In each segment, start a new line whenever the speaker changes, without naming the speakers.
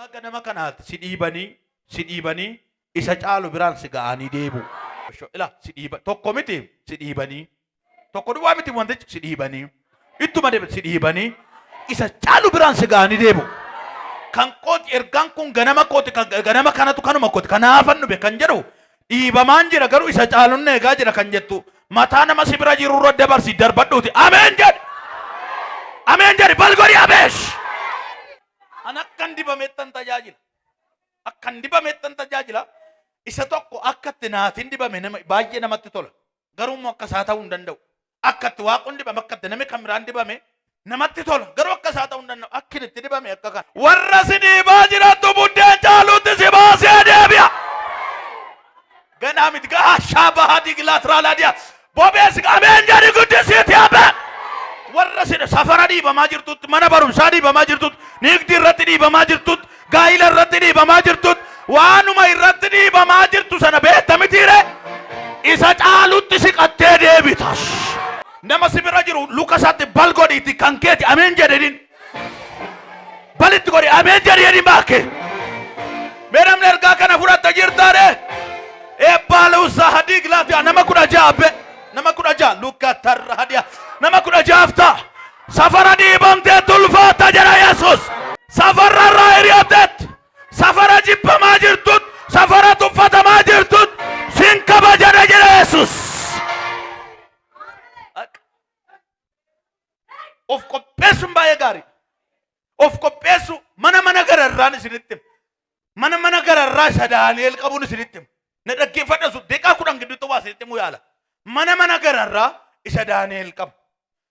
Ergaa ganama kanaati si dhiibanii si dhiibanii isa caalu biraan si ga'anii deebi'u. Ila si dhiiba tokko miti si dhiibanii tokko duwwaa miti wantichi si dhiibanii ittuma deebi si dhiibanii isa caalu biraan si ga'anii deebi'u. Kan kooti ergaan kun ganama kooti kan ganama kanatu kanuma kooti kanaafan dhufe kan jedhu dhiibamaan jira garuu isa caalun eegaa jira kan jettu mataa nama si bira jiru irra dabarsi darbadhuuti ameen jedhi ameen jedhi balgori abeesh. An akkan dibamettan tajaajila. Akkan dibamettan tajaajila. Isa tokko akka itti naatiin dibame nama baay'ee namatti tola. Garuu immoo akka isaa ta'uu hin danda'u. Akka itti waaqoon dibame akka itti namni kan biraan dibame namatti tola. Garuu akka isaa ta'uu hin danda'u. Akki itti dibame akka kana. Warra si dhiibaa jirantu buddeen caalutti si baasee deebi'a. Ganaa miti gaa shaabaa digilaatiraalaadiyaa. Bobeessi ameen jedhi guddisiiti abbee. Warra si safara dhiibamaa jirtutti, mana barumsaa dhiibamaa jirtutti, nigdi irratti dhiibamaa jirtutti, gaa'ila irratti dhiibamaa jirtutti, waanuma irratti dhiibamaa jirtu sana beekta mitiire isa caalutti siqattee deebitas. Nama si bira jiru luka isaatti bal godhiitti kan keeti ameen jedhedhin. Balitti godhi ameen jedhedhin baake. Mee namni ergaa kana fudhatta jirtaare? Eebbaaluusaa hadii gilaatiyaa nama 16 abbe nama 16 luka tarra hadiya nama 16f ta'a. Safara dhiibamtee tulfaata jedha Yesuus. Safarra irraa hiriyatetti safara jibbamaa jirtut safara tuffatamaa jirtut sin kabajadha jedha Yesuus. Of qopheessuun baay'ee gaarii. Of qopheessu mana mana gararraan isinitti hima. Mana mana gararraa isa Daani'el qabuun isinitti hima. Na dhaggeeffadha sun daqiiqaa 10 gidduutti waa isinitti himuu yaala. Mana mana gararraa isa Daani'el qabu.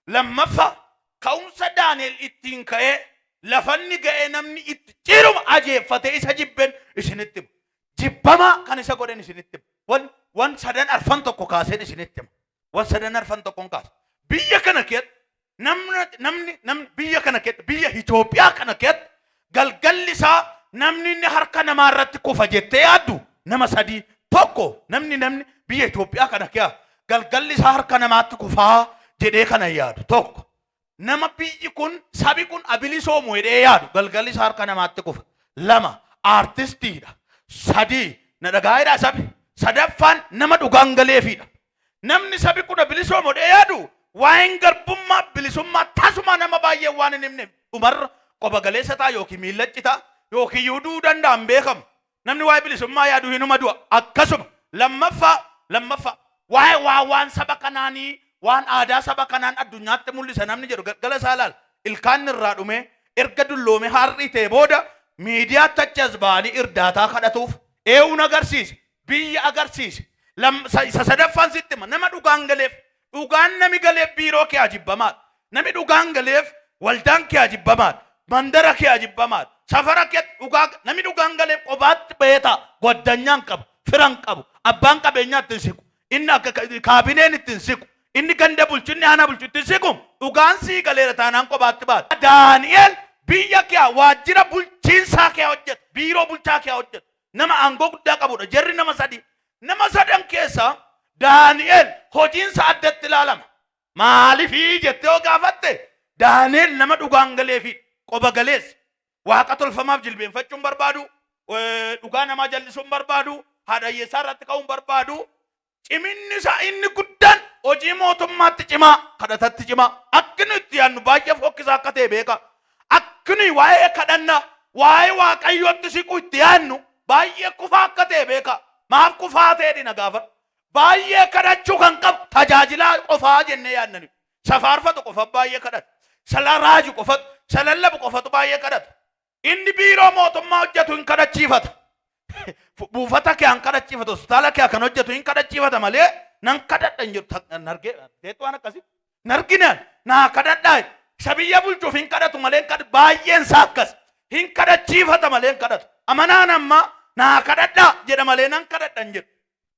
Lammaffaa ka'umsa Daani'el ittiin ka'ee lafanni ga'ee namni itti ciruma ajeeffatee isa jibben isinitti hima. Jibbamaa kan isa godhen isinitti hima. Wan wan sadan arfan tokko kaaseen isinitti hima. Wan sadan arfan tokkon kaasa. Biyya kana keessatti namni namni namni biyya kana keessatti biyya Itoophiyaa kana keessatti galgalli isaa namni inni harka namaa irratti kufa jettee yaaddu nama sadii tokko namni namni biyya Itoophiyaa kana keessa galgalli isaa harka namaatti kufaa jedhee kana yaadu tokko nama biyyi kun sabi kun abilisoomu jedhee yaadu galgalli isaa harka namaatti kufa. Lama aartistiidha. Sadii na dhagaa'eedha sabi. Sadaffaan nama dhugaan galeefiidha. Namni sabi kun abilisoomu jedhee yaadu waa'een garbummaa bilisummaa tasuma nama baay'ee waan hin himneef dhumarra qoba galeessa ta'a yookiin miilla citaa yookiin du'uu danda'a hin beekamu. Namni waa'ee bilisummaa yaadu hinuma du'a. Akkasuma lammaffaa lammaffaa waa'ee waa waan saba kanaanii waan aadaa saba kanaan addunyaatti mul'isa namni jedhu galgala isaa ilaala. Ilkaan irraa dhumee erga dulloomee har'ii ta'e booda miidiyaatti achi as ba'anii irdaataa kadhatuuf eewuun agarsiise biyya agarsiise. Isa sadaffaan sitti hima nama dhugaan galeef Dhugaan nami galeef biiroo kee ajibbamaadha. Nami dhugaan galeef waldaan kee ajibbamaadha. Mandara kee ajibbamaadha. Safara kee dhugaa nami dhugaan galeef qobaatti bahee ta'a. Gwaddanyaan qabu, firan qabu, abbaan qabeenyaa itti hin siqu. Inni akka kaabineen itti hin siqu. Inni ganda bulchu, inni aanaa bulchu itti hin siqu. Dhugaan sii galeera taanaan qobaatti baata. Daani'el biyya kee waajjira bulchiinsaa kee hojjeta. Biiroo bulchaa kee hojjeta. Nama aangoo guddaa qabudha. Jarri nama sadii. Nama sadan keessaa Daani'el hojiinsa addatti ilaalama. Maaliifii jettee yoo gaafatte Daani'el nama dhugaan galeefi qoba galeessa. Waaqa tolfamaaf jilbeenfachuu hin barbaadu. Dhugaa namaa jallisuu hin barbaadu. Haadha hiyyeessaa irratti ka'uu hin barbaadu. Ciminni isaa inni guddaan hojii mootummaatti cimaa, kadhatatti cimaa. Akki nuyi itti yaadnu baay'ee fokkisaa akka ta'e beeka. Akki nuyi waa'ee kadhannaa, waa'ee Waaqayyootti siquu itti yaadnu baay'ee kufaa akka ta'e beeka. Maaf kufaa ta'e na gaafadhu. Baay'ee kadhachuu kan qabu tajaajilaa qofaa jennee yaadna nuyi. Isa faarfatu qofa baay'ee kadhata. Isa raaju qofatu, isa lallabu qofatu baay'ee kadhata. Inni biiroo mootummaa hojjetu hin kadhachiifata. Buufata kee hin kadhachiifata, hospitaala kee kan hojjetu hin kadhachiifata malee nan kadhadha hin jedhu. Nargee teettu waan akkasii. Narginaan naa kadhadhaa. Isa biyya bulchuuf hin kadhatu malee hin kadhatu. Baay'een isaa akkas. Hin kadhachiifata malee hin kadhatu. Amanaan ammaa naa kadhadhaa jedha malee nan kadhadha hin jedhu.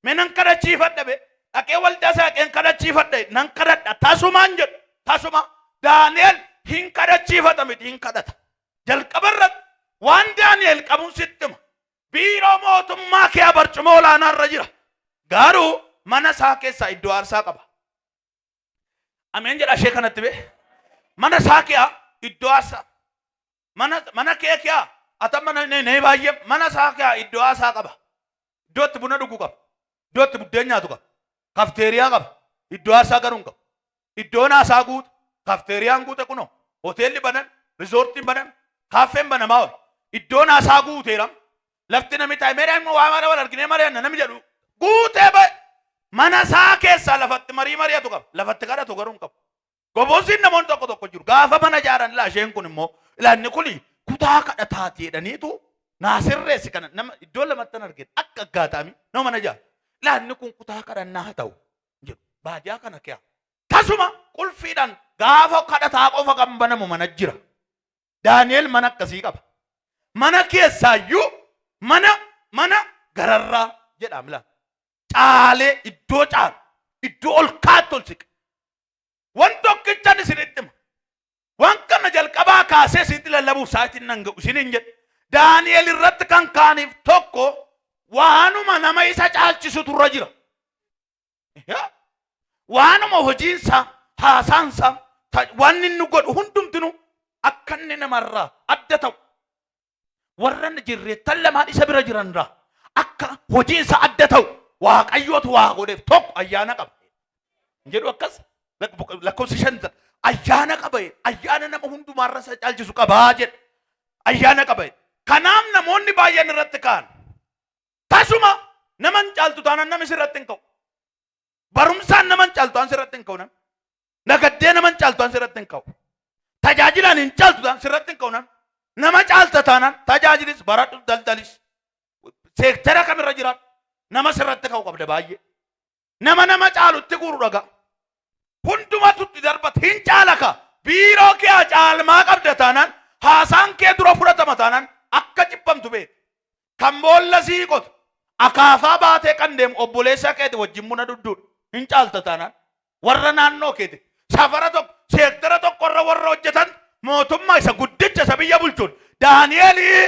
Mee nan kadhachiifadha be. Dhaqee waldaa isaa dhaqeen kadhachiifadha nan kadhadha tasumaan jedhu. Tasuma Daani'el hin kadhachiifata miti hin kadhata. Jalqaba irratti waan Daani'el qabuun sitti hima. Biiroo mootummaa kee barcuma olaanaa irra jira. Garuu mana isaa keessaa iddoo aarsaa qaba. Ameen jedha ishee kanatti bee. Mana isaa kee iddoo aarsaa. Mana mana kee kee Ata mana nee baay'ee mana isaa kaa iddoo haasaa qaba. Iddoo itti buna dhugu qaba. Iddoo itti buddeen nyaatu qaba. Kafteeriyaa qaba. Iddoo haasaa garuu hin qabu. Iddoon haasaa guute. Kafteeriyaan guute kunoo. Hoteelli banan, riizoortiin banan, kaaffeen banamaa ol. Iddoon haasaa guuteera. Lafti namni taa'e meeraa immoo waa mara wal arginee mari'anna namni jedhu guutee ba'e. Mana isaa keessaa lafatti marii mari'atu qaba. Lafatti kadhatu garuu hin qabu. Goboosiin namoonni tokko tokko jiru. Gaafa mana ijaaran ilaa isheen kun immoo ilaa inni kun kutaa kadhataati jedhaniitu naa sirreessi kana nama iddoo lamattan argine akka aggaataami nama mana ijaaru. Ilaa inni kun kutaa kadhannaa haa ta'u jedhu. Baadiyaa kana kiyaa. Tasuma qulfiidhaan gaafa kadhataa qofa kan banamu mana jira. Daani'el mana akkasii qaba. Mana keessaayyuu mana mana gararraa jedhama laa. Caalee iddoo caalu iddoo ol kaatti ol siqe. Wan tokkichan isinitti hima. Waan kana jalqabaa kaasee isinitti lallabuuf sa'aatiin nan ga'u isiniin jedhe. Daani'el irratti kan kaaniif tokko waanuma nama isa caalchisutu irra jira. Waanuma hojiinsaa, haasaansaa, waan inni godhu hundumtinuu akka inni namarraa adda ta'u warra jirreettan lamaan isa bira jiran irraa akka hojiinsa adda ta'u Waaqayyootu waa godheef tokko ayyaana qaba. Hin jedhu akkas lakkoofsa 5 ayyaana qaba jedhe. Ayyaana nama hundumaarra isa caalchisu qabaa jedhe. Ayyaana qaba jedhe. Kanaaf namoonni baay'een irratti ka'an. Tasuma nama hin caaltu taanaan namni sirratti hin ka'u. Barumsaan nama hin caaltu taanaan sirratti hin ka'u namni. Nagaddee nama hin caaltu taanaan sirratti hin ka'u. Tajaajilaan hin caaltu taanaan sirratti hin ka'u namni. Nama caalta taanaan tajaajilis baradhu daldalis. Seektara kamirra jiraadhu nama sirratti ka'u qabda baay'ee. Nama nama caalutti guuru dhagaa. Hundumatu itti darbata hin caala ka. Biiroo kee caalmaa qabda taanaan haasaan kee dura fudhatama taanaan akka jibbamtu beeki. Kan boolla sii qotu akaafaa baatee kan deemu obboleessa keeti wajjin buna dhudduudha. Hin caalta taanaan warra naannoo keeti safara tokko seektara tokko irra warra hojjetan mootummaa isa guddicha isa biyya bulchuun Daani'eelii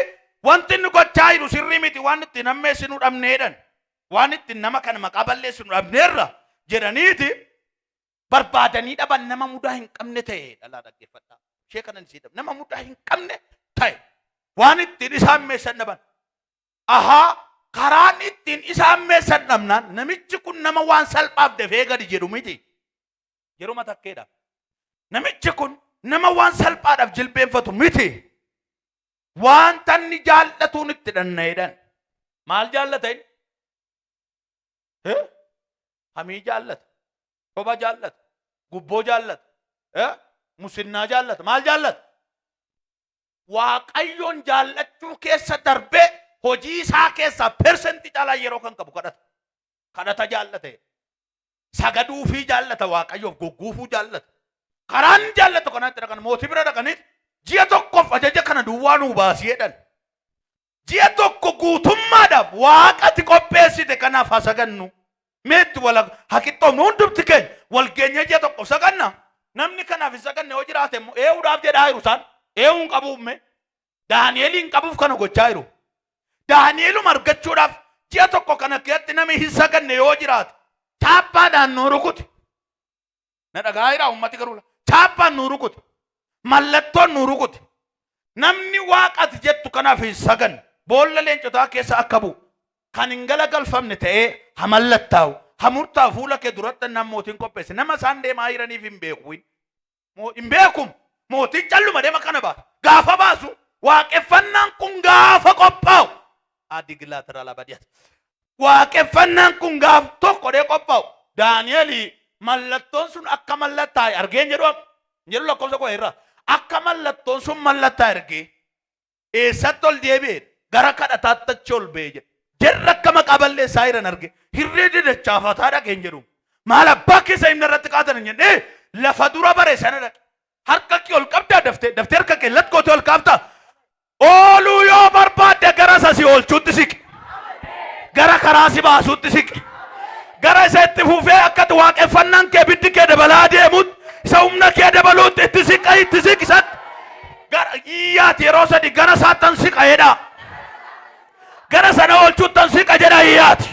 wanti inni gochaa jiru sirrii miti waan ittiin hammeessinu dhabneedhan waan ittiin nama kana maqaa balleessinu dhabneerra jedhaniiti barbaadanii dhaban nama mudaa hin qabne ta'e dhalaa dhaggeeffadhaa. Ishee kanan isii dhabe nama mudaa hin qabne ta'e waan ittiin isaan meessan dhaban. Ahaa karaan ittiin isaan meessan dhabnaan namichi kun nama waan salphaaf dafee gadi jedhu miti. Yeruma takkeedha. Namichi kun nama waan salphaadhaaf jilbeenfatu miti. Wanta inni jaallatuun itti dhanna'edhan. Maal jaallata inni? Eh? Hamii jaallata. Soba jaallata. Gubboo jaallata. Eh? Musinnaa jaallata. Maal jaallata? Waaqayyoon jaallachuu keessa darbee hojii isaa keessaa persentii caalaa yeroo kan qabu kadhata. Kadhata jaallata. Sagaduufii jaallata Waaqayyoof gugguufuu jaallata. Karaan jaallatu kanaatti dhaqan mootii bira dhaqanii ji'a tokkoof ajaja kana duwwaa nuu baasii jedhan. Ji'a tokko guutummaadhaaf waaqati qopheessite kanaaf haa sagannu. Meetti wal haa qixxoofnu hundumti keenya wal geenyee ji'a tokkoof saganna. Namni kanaaf hin saganne yoo jiraate immoo ee'uudhaaf jedhaa jiru isaan. Ee'uu hin qabuuf mee. Daani'eliin qabuuf kana gochaa jiru. Daani'eluma argachuudhaaf ji'a tokko kana keessatti namni hin saganne yoo jiraate chaappaadhaan nu rukute. Na dhagahaa jira uummati garuu chaappaan nu rukute. Mallattoon nu rukute. Namni waaqati jettu kanaaf hin saganne boolla leencotaa keessa akka bu'u kan hin galagalfamne ta'ee ha mallattaa'u ha murtaa'u fuula kee duratti nam mootiin qopheesse nama isaan deemaa jiraniif hin beeku. Hin beekum mootiin calluma deema kana baasa. Gaafa baasu waaqeffannaan kun gaafa qophaa'u adigilaatiraala badiyaas. Waaqeffannaan kun gaaf tokko dhee qophaa'u. Daani'el mallattoon sun akka mallattaa'e argeen jedhu jedhu lakkoofsa koo irraa akka mallattoon sun mallattaa'e argee eessatti ol deebi'e gara kadhataatti achi ol ba'e jedhe. Jarri akka maqaa balleessaa jiran arge hirree dadachaafataa dhaqeen jedhu. Maal abbaa keessa himna irratti kaatan hin jenne lafa dura bare sana dhaqe. Harka kee ol qabdaa daftee daftee harka kee lat gootee ol kaaftaa. Ooluu yoo barbaadde gara isa si oolchuutti siqi. Gara karaa si baasuutti siqi. Gara isa itti fufee akka ati waaqeffannaan kee biddi kee dabalaa deemutti isa humna kee dabaluutti itti siqa itti siqi isatti. Gara iyyaati yeroo sadi gara isaattan siqa jedhaa. Gara sana oolchuuttan siqa jedha iyyaati.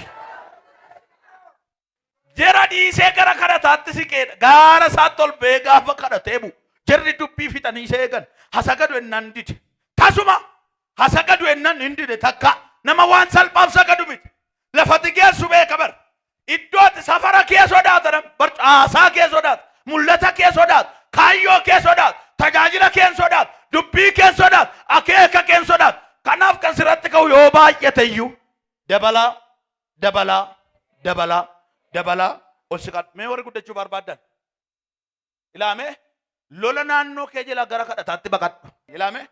Jera dhiisee gara kadhataatti siqeedha. Gaara isaatti ol ba'ee gaafa kadhatee bu'u. Jarri dubbii fixanii isa eegan. Hasagadu ennaan dide. Tasuma Ha sagadu ennan hin dide takka. Nama waan salphaaf sagadu miti. Lafati geessu beeka bar. Iddoo ati safara kee sodaata nam bar caasaa kee sodaata. Mul'ata kee sodaata. Kaayyoo kee sodaata. Tajaajila kee hin sodaata. Dubbii kee hin sodaata. Akeeka kee hin sodaata. Kanaaf kan sirratti ka'u yoo baay'ate iyyuu dabalaa dabalaa dabalaa dabalaa ol si qaba. Mee warri guddachuu barbaaddan. Ilaamee lola naannoo kee jala gara kadhataatti baqadhu. Ilaamee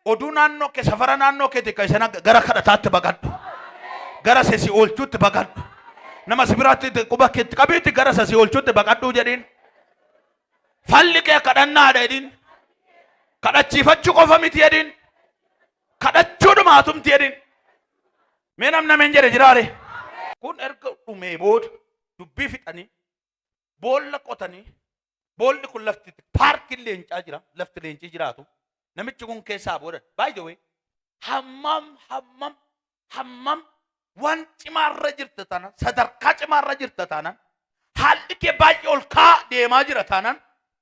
oduu naannoo kee safara naannoo keetii kan isaan gara kadhataatti baqadhu. Gara isa si oolchuutti baqadhu. Nama si biraatti quba keetti qabiitti gara isa si oolchuutti baqadhuu jedhiin. Falli kee kadhannaadha jedhiin. Kadhachiifachuu qofa miti jedhiin. Kadhachuudhuma hatumti jedhiin. Mee namni ameen jedhe jiraare. Kun erga dhumee booda dubbii fixanii boolla qotanii boolli kun lafti paarkiin leencaa jira lafti leencii jiraatu namichi kun keessaa booda by the way hammam hammam hammam waan cimaarra jirta taanaan sadarkaa cimaarra jirta taanaan haalli kee baay'ee ol ka'aa deemaa jira taanaan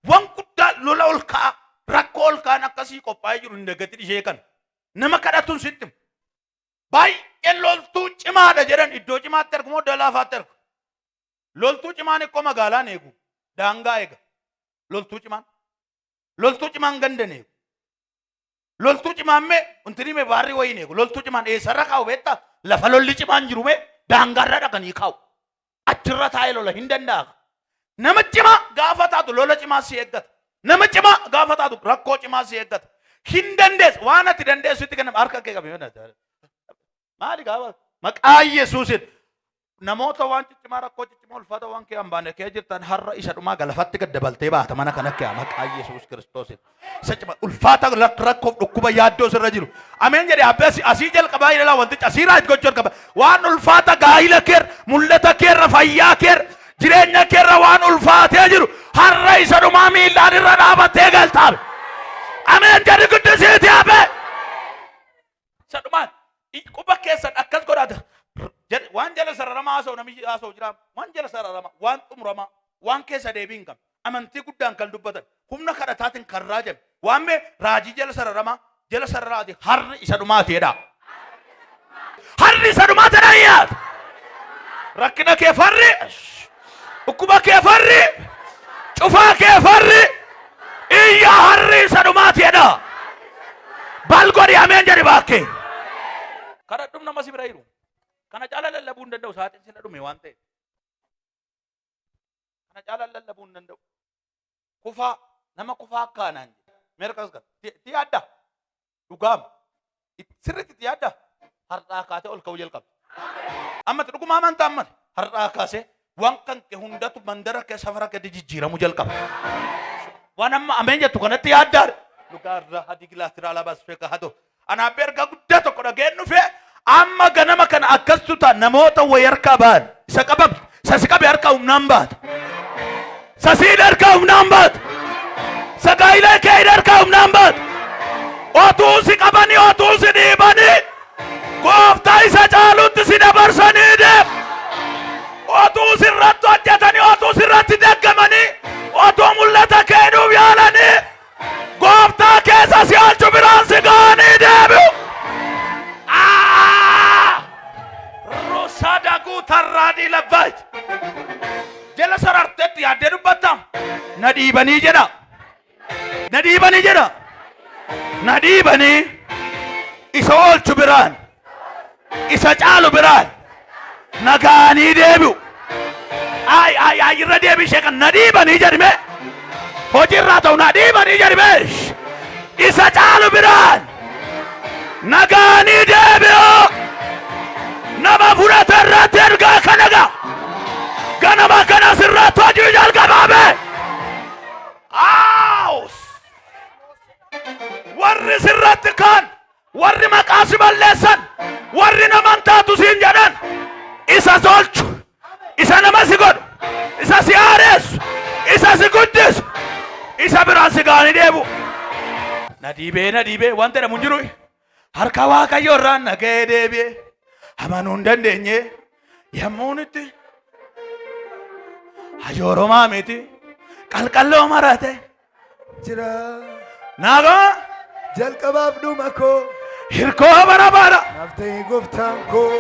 waan guddaa lola ol ka'aa rakkoo ol ka'aan akkasii qophaa'ee jiru hin dagatin ishee kana nama kadhatuun sitti himu. Baay'ee loltuu cimaadha jedhan iddoo cimaatti argu moo iddoo laafaatti argu? Loltuu cimaan ikkoo magaalaan eegu daangaa eega. Loltuu cimaan. Loltuu cimaan gandan eegu. Loltuu cimaan mee wanti mee baarrii wayiin eegu. Loltuu cimaan eessarra kaa'u beektaa? Lafa lolli cimaan jiru mee daangaarra dhaqanii kaa'u. Achirra taa'ee lola hin danda'a. Nama cimaa gaafa taatu lola cimaa si eeggata. Nama cimaa gaafa taatu rakkoo cimaa si eeggata. Hin dandeessu waan ati dandeessutti kennama harka kee qabi. Maali gaafa maqaa Yesuusin namoota waan ciccimaa rakkoo ciccimaa ulfaata waan kee hambaane kee jirtan har'a isa dhumaa galafatti gad dabaltee baata mana kana kee maqaa Yesuus Kiristoosin. Isa cima ulfaata rakkoof dhukkuba yaaddoo sirra jiru. Ameen jedhe abbee asii jalqabaa ilaalaa wanticha asii raaj gochuu jalqaba. Waan ulfaata gaa'ila keerra mul'ata keerra fayyaa keerra jireenya keerra waan ulfaatee jiru har'a isa dhumaa miillaan irra dhaabattee galtaame. Ameen jedhi guddisiiti abbee. Isa dhumaan quba keessan akkas godhaata. Waan jala sararamaa haasa'u namichi haasa'u jira. Waan jala sararamaa, waan xumuramaa, waan keessa deebii hin qabne, amantii guddaan kan dubbatan, humna kadhataatiin kan raajame, waan mee raajii jala sararamaa, jala sararaati harri isa dhumaati jedha. Harri isa dhumaati jedha yaad. Rakkina kee farri, dhukkuba kee farri, cufaa kee farri, iyya harri isa dhumaati jedha. Bal godhi ameen jedhi baakkee. Kadhadhum nama si bira jiru. Kana caala lallabuu hin danda'u sa'aatiin sila dhume waan ta'eef. Kana caala lallabuu hin danda'u. Kufaa nama kufaa akkaanaan jedhe. Meera kas gala. Ti yaadda. Dhugaama. Sirriitti itti yaadda. Har'aa kaatee ol ka'uu jalqabda. Ammatti dhuguma amantaa ammatti. Har'aa kaasee waan kan kee hundatu mandara kee safara keetti jijjiiramuu jalqaba. Waan amma ameen jettu kanatti yaaddaadha. Dhugaarraa hadii gilaatiraa labaas feeka hadoo. Anaaf ergaa guddaa tokko dhageen dhufee amma ganama kana akkastu ta'a namoota wayi harkaa ba'an isa qabame isa si qabe harkaa humnaan baata. Sasiin harkaa humnaan baata. Sagaayilee kee harkaa humnaan baata. Otuu si qabanii otuu si dhiibanii gooftaa isa caalutti si dabarsanii deemu. Otuu sirratti hojjetanii otuu sirratti daggamanii otuu mul'ata kennuuf yaalanii gooftaa keessa si oolchu biraan si ga'anii deebi'u. Ah! Rusaada guutarraadii labbaayit. Jala sararteetti yaaddee dubbatta. Na dhiibanii jedha. Na dhiibanii jedha. Na dhiibanii isa oolchu biraan isa caalu biraan na ga'anii deebi'u. Ay ay ay irra deebi ishee kan na dhiibanii jedhime. Hojiirraa ta'u na dhiibanii jedhime. Isa caalu biraan na ga'anii deebi'u. Nama fudhate irratti ergaa kana ga'a. Ganama kana sirratti hojii jalqabaame. Aawus! Warri sirratti kaan, warri maqaa si balleessan, warri naman taatu siin jedhan, isa tolchu, isa nama si godhu, isa si aareessu, isa si guddisu, isa biraan si ga'anii deebi'u. Na dhiibee na dhiibee wanta jedhamu hin jiru. Harka Waaqayyoo irraan na ga'ee deebi'e. Amanuu hin dandeenye. Yommuun itti ajooromaa miti. Qalqalloo marate.
Jira.
Naagoo
Jalqabaaf dhuma koo.
Hirkoo bara bara.
Naaf ta'e gooftaan koo.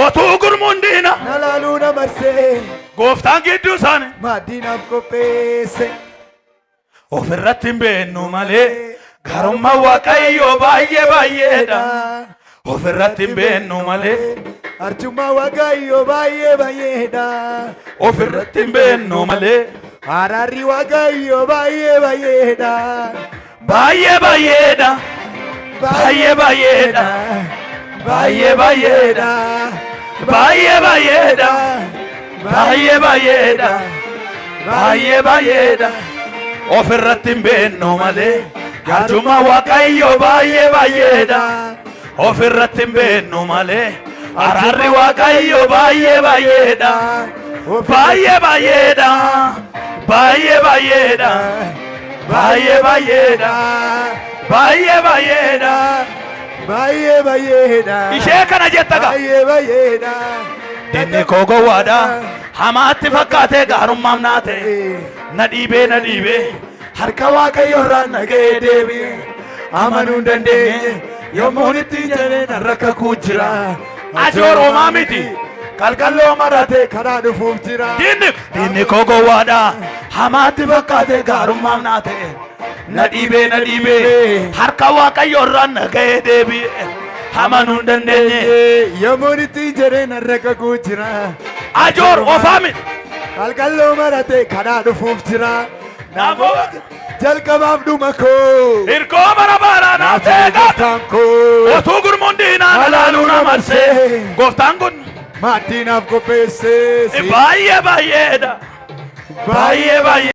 Otuu gurmuun diina.
Na laaluu na marsee.
Gooftaan gidduu isaanii.
Maaddii naaf qopheesse.
Ofirratti hin beennu malee gaarummaa Waaqayyoo baay'ee baay'eedha. Ofirratti hin beennu malee.
Arjummaa Waaqayyoo baay'ee baay'eedha.
Ofirratti hin beennu malee.
Araarri Waaqayyoo baay'ee baay'eedha.
Baay'ee baay'eedha. Baay'ee baay'eedha. Baay'ee baay'eedha. Baay'ee baay'eedha. Baay'ee baay'eedha. Baay'ee baay'eedha. Ofirratti hin beennu malee. Arjummaa Waaqayyoo baay'ee baay'eedha. Ofirratti hin beennu malee. Araarri Waaqayyoo baay'ee baay'eedha. Baay'ee baay'eedha. Baay'ee baay'eedha. Baay'ee baay'eedha. Baay'ee baay'eedha.
Baay'ee baay'eedha.
Ishee kana jetta gaa.
Baay'ee baay'eedha.
Dinni koo gowwaadha. Hamaatti fakkaatee gaarummaaf naa ta'e. Na dhiibee, na dhiibee. Harka Waaqayyo irraa na ga'ee deebi'e. Amanuu hin dandeenye. Yommuun ittiin jedhee narra kakuu jira. Ajoor homaa miti.
Qalqalloo marate karaa dhufuuf jira.
Dinni koo gowwaadha. Hamaatti fakkaatee gaarummaaf naa ta'e. Na dhiibee, na dhiibee. Harka Waaqayyo irraa na ga'ee deebi'e. Amanuu hin dandeenye.
Yommuun ittiin jedhee narra kakuu jira.
Ajoor ofaa miti.
Qalqalloo marate karaa dhufuuf jira.
Namoota
Jalqabaaf dhuma koo.
Hirkoo bara baraa naaf ta'e gaata.
Gooftaan koo.
Otuu gurmuun diinaa na laaluu na marsee. Gooftaan kun
Maaddii naaf qopheesse.
baay'ee baay'eedha. Baay'ee baay'ee.